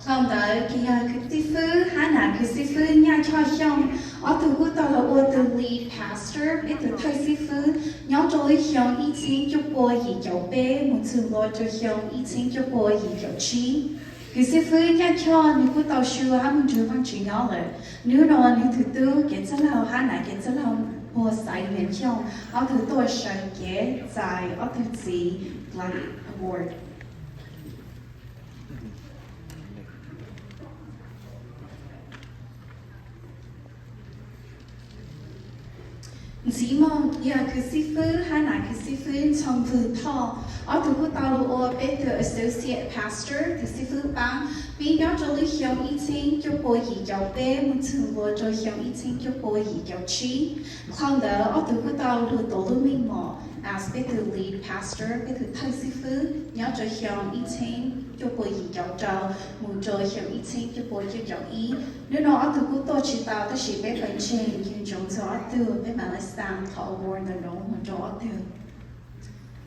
Thaum ntawd ces yog kwv xib fwb Hannah, kwv xib fwb Nyaj Choj Xyooj, ob tug kuj tau los ua tus lead pastor, peb tus thawj xib fwb, nyob rau lub xyoo ib txhiab cuaj pua yim caum peb mus txog ntua rau xyoo ib txhiab cuaj pua yim caum tsib. Kwv xib fwb Nyaj Choj nws kuj tau su hab mus nrug Vaajtswv nyob lawm. Nub nua nws tug tub kev txwj laug Hannah, kev txwj laug puag Xaiv Lias Xyooj, ob tug tuaj sawv kev txais ob tug txiv Light Award. Ntxiv moo yog kwv xib fwb Hannah, kwv xib fwb Ntxhoo Vwg Thoj, ob tug kuj tau los ua peb tug associate pastor, tus xib fwb paab, pib nyob rau lub xyoo ib txhiab cuaj pua yim caum peb mus txog ntua rau xyoo ib txhiab cuaj pua yim caum tsib. Dhau ntawd ob tug kuj tau lug tuav lub meej mom as peb tug lead pastor, peb tug thawj xib fwb, nyob rau xyoo ib txhiab cuaj pua yim caum rau mus rau xyoo ib txhiab cuaj pua cuaj caum ib. Nub nua ob tug kuj tuaj tsi tau, tab sis peb pawg ntseeg yug ntsoov txug ob tug, peb mam le xaa qhov award ntawm no mus rau ob tug.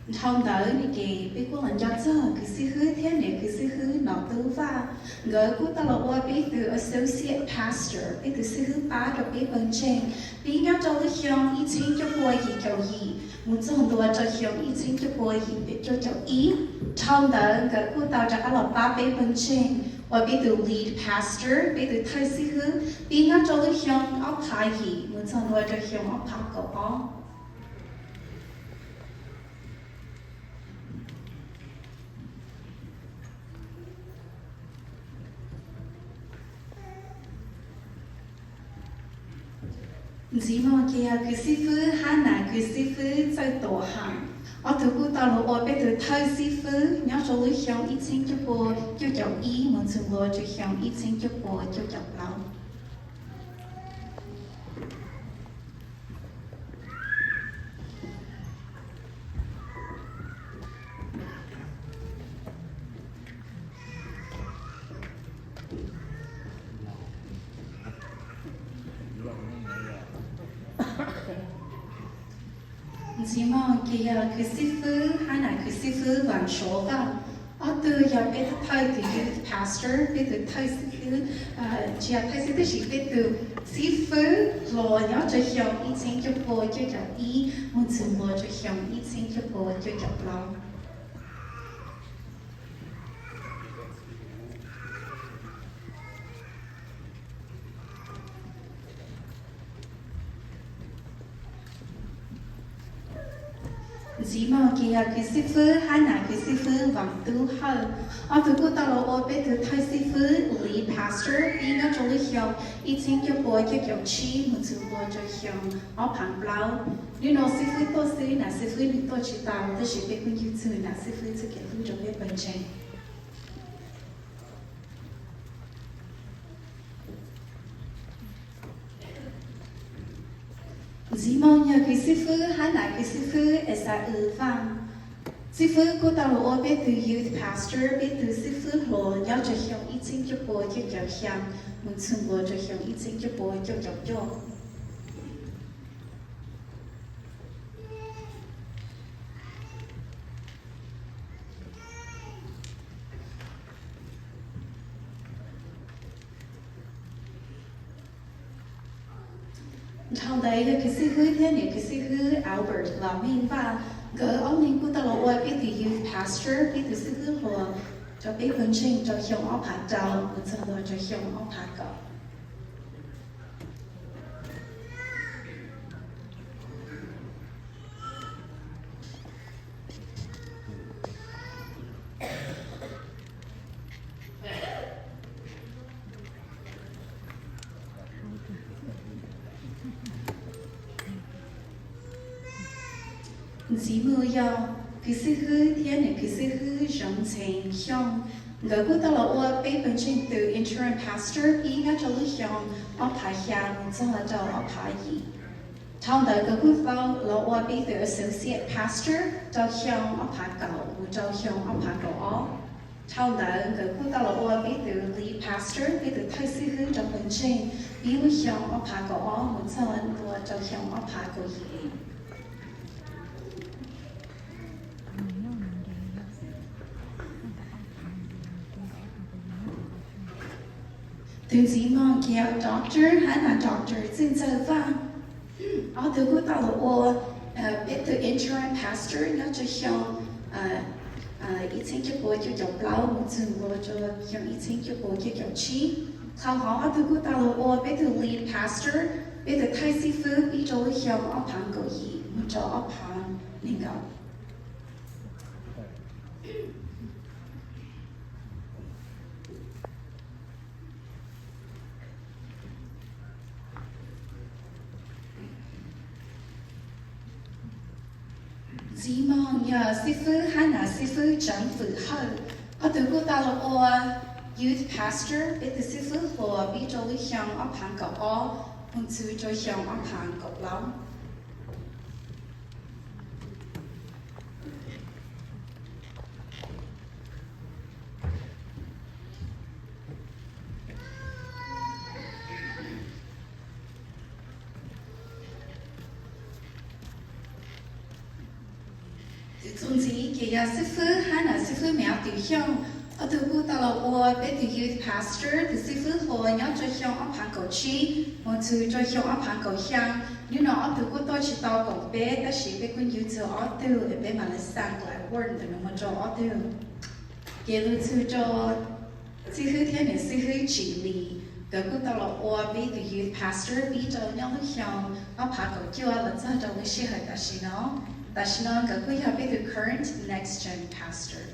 Dhau ntawd ne ces peb kuj los nco txog kwv xib hwb thiab niam kwv xib hwb Nom Tub Vaj, nkawd kuj tau los ua peb tug associate pastor, peb tug xib hwb pab rau peb pawg ntseeg, pib nyob rau lub xyoo ib txhiab cuaj pua yim caum yim mus txog ntua rau xyoo ib txhiab cuaj pua yim cuaj caum ib. Dhau ntawd nkawd kuj tau rov qab los pab peb pawg ntseeg ua peb tug lead pastor, peb tug thawj xib hwb, pib nyob rau lub xyoo ob phav yim mus txog ntua rau xyoo ob phav kaum ob. Ntxiv moo ces yog kwv xib fwb Hannah, kwv xib fwb Txawj Tuam Ham, ob tug kuj tau los ua peb tug thawj xib fwb nyob rau lub xyoo ib txhiab cuaj pua cuaj caum ib mus txog ntua rau xyoo ib txhiab cuaj pua cuaj caum plaub. Ntxiv moo ces yog kwv xib fwb Hannah, kwv xib fwb Vam Suav Vaj, ob tug yog peb thawj tus youth pastor, peb tug thawj xib fwb, tsis yog thawj xib fwb, tab sis peb tug xib fwb hluas nyob rau xyoo ib txhiab cuaj pua cuaj caum ib mus txog ntua rau xyoo ib txhiab cuaj pua cuaj caum plaub. Ntxiv moo ces yog kwv xib fwb Hannah, kwv xib fwb Vam Tub Hawj, ob tug kuj tau los ua peb tug thawj xib fwb, lead pastor, pib nyob rau lub xyoo ib txhiab cuaj pua cuaj caum tsib mus txog ntua rau xyoo ob phav plaub. Nub nua xib fwb tuaj xwb, nam xib fwb nws tuaj tsis tau, tab sis peb kuj yug txug nam xib fwb txuj kev hlub rau peb pawg ntseeg. Ntxiv moo yog kwv xib fwb Hannah, kwv xib fwb Esa Ws Vaj, xib fwb kuj tau los ua peb tug youth pastor, peb tug xib fwb hluas nyob rau xyoo ib txhiab cuaj pua cuaj caum xyaa mus txog ntua rau xyoo ib txhiab cuaj pua cuaj caum cuaj. Dhau ntawd yog kwv xib hwb thiab niam kwv xib hwb Albert Los Meej Vaj, nkawd ob leeg kuj tau los ua peb tug youth pastor, peb tug xib hwb hluas rau peb pawg ntseeg rau xyoo ob phav rau mus txog ntua rau xyoo ob phav kaum. Ntxiv mus yog kwv xib hwb thiab niam kwv xib hwb Zoov Ntxheev Xyooj, nkawd kuj tau los ua peb pawg ntseeg tus interim pastor pib nyob rau lub xyoo ob phav xya mus txog rau ob phav yim. Dhau ntawd nkawd kuj tau los ua peb tus associate pastor rau xyoo ob phav kaum mus rau xyoo ob phav kaum ob. Dhau ntawd nkawd kuj tau los ua peb tus lead pastor, peb tus thawj xib hwb rau pawg ntseeg pib lub xyoo ob phav kaum ob mus txog ntua rau xyoo ob phav kaum yim. Tus ntxiv no ces yog Doctor Hannah, Doctor Txwj Ntxawg Vaj. Ob tug kuj tau los ua peb tug interim pastor nyob rau xyoo ib txhiab cuaj puas cuaj caum plaub mus txog rau xyoo ib txhiab cuaj puas cuaj caum tsib. Thaum hov ob tug kuj tau los ua peb tug lead pastor, peb tug thawj xib fwb pib rau lub xyoo ob phav kaum yim mus rau ob phav nees nkaum. Ntxiv no yog xib fwb Hannah, xib fwb Tseev Fwm Hawj. Ob tug kuj tau los ua youth pastor, peb tug xib fwb hluas pib rau lub xyoo ob phav kaum ob mus txog rau xyoo ob phav kaum plaub. Tus txuas ntxiv ces yog xib fwb Hannah, xib fwb Maiv Twm Xyooj. Ob tug kuj tau los ua peb tug youth pastor, tus xib fwb hluas nyob rau xyoo ob phav kaum tsib mus txog rau xyoo ob phav kaum xyaa. Hnub no ob tug kuj tuaj tsis tau koom peb tab sis peb kuj ncu txug ob tug es peb mam li xa word ntawm no mus rau ob tug. Ces lug txug rau xib hwb thiab nws xib hwb Tsim Lis, nkawd kuj tau los ua peb tug youth pastor pib rau nyob lub xyoo ob phav kaum cuaj los txog rau lub sij hawm tam sim no. Tam sim no nkawd kuj yog peb tug current next gen pastor.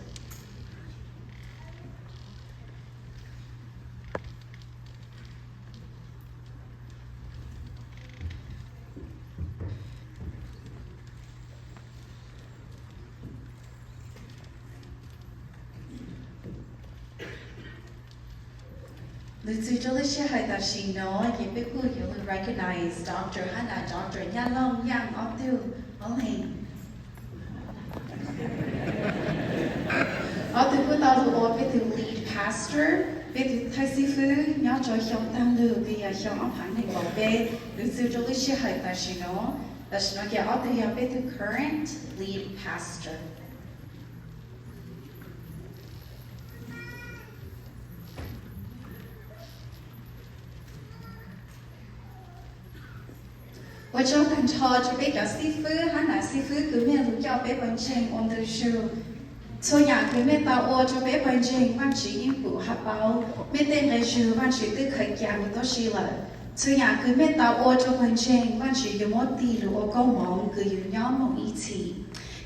Lug txug rau lub sij hawm tam sim no ces peb kuj yuav lug recognize Doctor Hannah, Doctor Nyaj Looj Yaaj ob tug. Ob leeg. Ob tug kuj tau lug ua peb tug lead pastor, peb tug thawj xib fwb nyob rau xyoo taag lug, twb yog xyoo ob phav nees nkaum peb lug txug rau lub sij hawm tam sim no. Tam sim no ces ob tug yog peb tug current lead pastor. Ua tsaug tag nrho rau peb cov xib fwb hab nam xib fwb kws mej lug coj peb pawg ntseeg ua ntu zug. Txhua yam kws mej tau ua rau peb pawg ntseeg Vaajtswv yeej pum hab paub. Mej tej nqe zug Vaajtswv twb khaws ca lug tuab si lawm. Txhua yam kws mej tau ua rau pawg ntseeg Vaajtswv yuav muab tig lug ua koob moov kws yuav nyob moog ib txhis.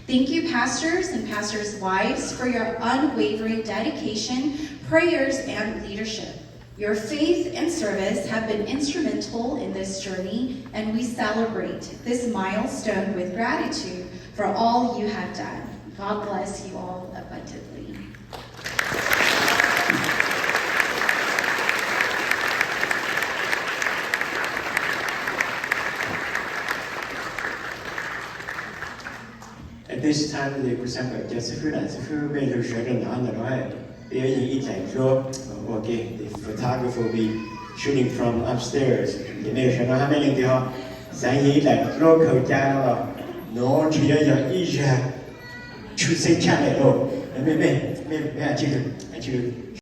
Thank you, pastors and pastors' wives, for your unwavering dedication, prayers, and leadership. Your faith and service have been instrumental in this journey, and we celebrate this milestone with gratitude for all you have done. God bless you all abundantly. At this time, kuv xaav kom cov xib fwb nam xib fwb mej lug sawv rau ntawm no, peb yuav yeej ib dlaim duab ua ke. The photographer will be shooting from upstairs. Ces mej sawv no hab mej leej twg ho xaav yeej ib dlaim duab khaws ca no los, no tsis yog ib zag tshwj xeeb tshaj le lauj. Mej, mej, mej, mej,